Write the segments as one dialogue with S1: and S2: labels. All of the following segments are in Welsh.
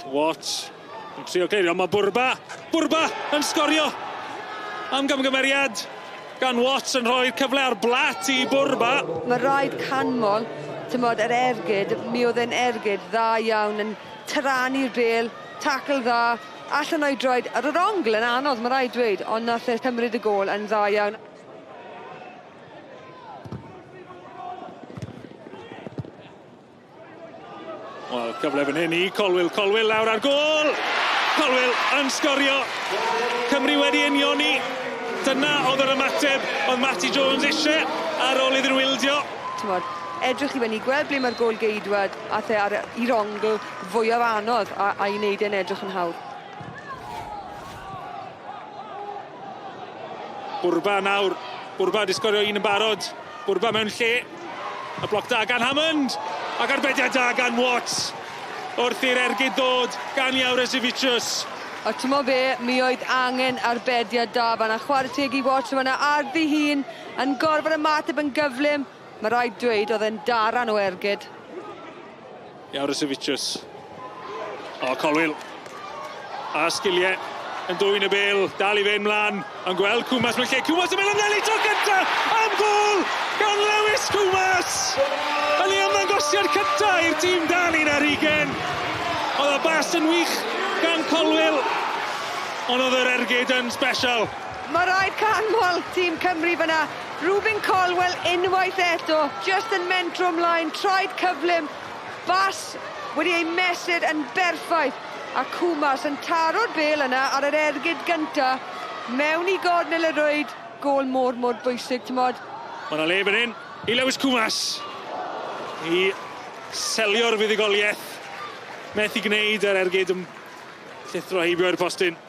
S1: Watts yn trio clirio, mae Burba, Burba yn sgorio am gamgymeriad gan Watts yn rhoi'r cyfle ar blat i Burba.
S2: Mae rhaid canmol, tymod, yr ergyd, mi oedd e'n ergyd dda iawn yn tyrannu'r bêl, tackle dda, allan o'i droed, ar yr ongl yn anodd, mae rhaid dweud, ond nath e cymryd y gôl yn dda iawn.
S1: Wel, cyfle fan hyn i Colwill. Colwill lawr ar gôl! Colwill yn sgorio. Cymru wedi unioni. Dyna oedd yr ymateb oedd Matty Jones eisiau ar ôl iddyn nhw ildio.
S2: T'mod, edrych i fyny, gweld ble mae'r gôl geidwad, ath e ar i'r ongl fwyaf anodd a, a'i wneud e'n edrych yn hawdd.
S1: Burba nawr. Burba 'di sgorio un yn barod. Burba mewn lle. Y bloc da gan Hammond. Ac arbediad da gan Watts. Wrth i'r ergyd ddod gan Jaurisevicius.
S2: A t'mo' be, mi oedd angen arbediad da fan'na. Chware teg i Watts fan'na ar ddi-hun yn gorfod ymateb yn gyflym. Mae rhaid dweud oedd e'n daran o ergyd.
S1: Jaurisevicius. O, Colwill. A sgiliau yn dwyn y bêl, dal i fynd mlaen, yn gweld Koumas mewn lle. Koumas yn mynd amdani tro cynta am gôl gan Lewis Koumas! Yn ei ymddangosiad cynta i'r tîm dan 21. Oedd y bas yn wych gan Colwill, ond oedd yr ergyd yn special.
S2: Mae rhaid canmol tîm Cymru fyna. Rubin Colwell unwaith eto, just yn mentro ymlaen, traed cyflym, bas wedi ei mesur yn berffaith. A Koumas yn taro'r bêl yna ar yr ergyd gynta mewn i gornel y rwyd, gôl mor, mor bwysig, t'mod.
S1: Mae 'na le fan hyn i Lewis Koumas i selio'r fuddugoliaeth. Methu gwneud yr ergyd yn llithro heibio i'r postyn.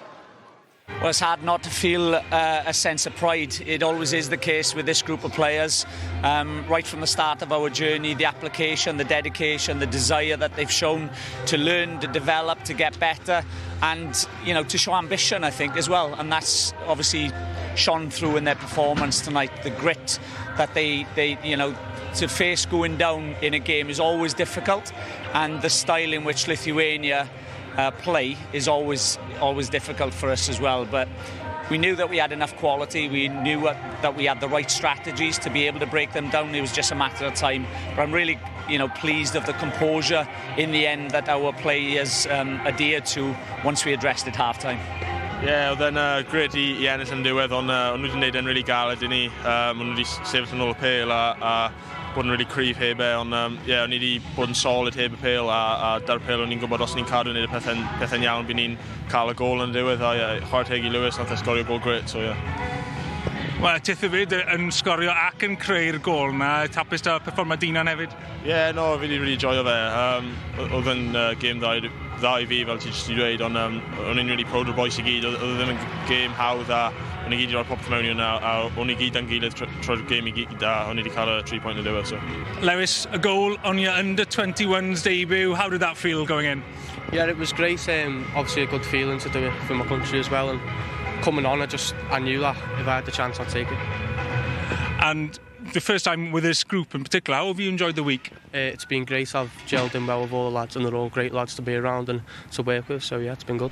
S3: Well, it's hard not to feel a sense of pride. It always is the case with this group of players. Right from the start of our journey, the application, the dedication, the desire that they've shown to learn, to develop, to get better, and to show ambition, I think, as well. And that's obviously shone through in their performance tonight. The grit that they to face going down in a game is always difficult, and the style in which Lithuania play is always difficult for us as well. But we knew that we had enough quality. We knew that we had the right strategies to be able to break them down. It was just a matter of time. But I'm really pleased of the composure in the end that our players adhered to once we addressed it half time.
S4: Ie, yeah, oedd e'n grêt i ennill yn diwedd, ond o'n nhw wedi gwneud e'n really galed i ni. O'n nhw wedi sefyll yn ôl y pêl a bod yn really cryf heb e, ond yeah, o'n i wedi bod yn solid heb y pêl a da'r pêl o'n i'n gwybod os ni'n cadw wneud y pethau'n iawn, bydd ni'n cael y gôl yn y diwedd a yeah, chwarae teg i Lewis, nath e sgorio gôl grêt, so yeah.
S5: Wel, tithe fyd yn sgorio ac yn creu'r gôl na, hapus da perfformiad dy hunan hefyd?
S4: Ie, yeah, no, fi wedi really joio fe. Oedd yn gêm dda i fi, fel ti jyst wedi dweud, ond o'n i'n really proud o'r boys i gyd. Oedd e ddim yn gêm hawdd a o'n i gyd wedi rhoi popeth mewn i hwnna, a o'n i gyd yn gilydd trwy'r gêm i gyd a o'n i wedi cael y 3 point yn y diwedd. So.
S5: Lewis, a goal on your under 21s debut. How did that feel going in?
S6: Yeah, it was great. Obviously a good feeling to do it for my country as well. And coming on, I knew that if I had the chance, I'd take it.
S5: And the first time with this group in particular, how have you enjoyed the week?
S6: It's been great. I've gelled in well with all the lads, and they're all great lads to be around and to work with. So yeah, it's been good.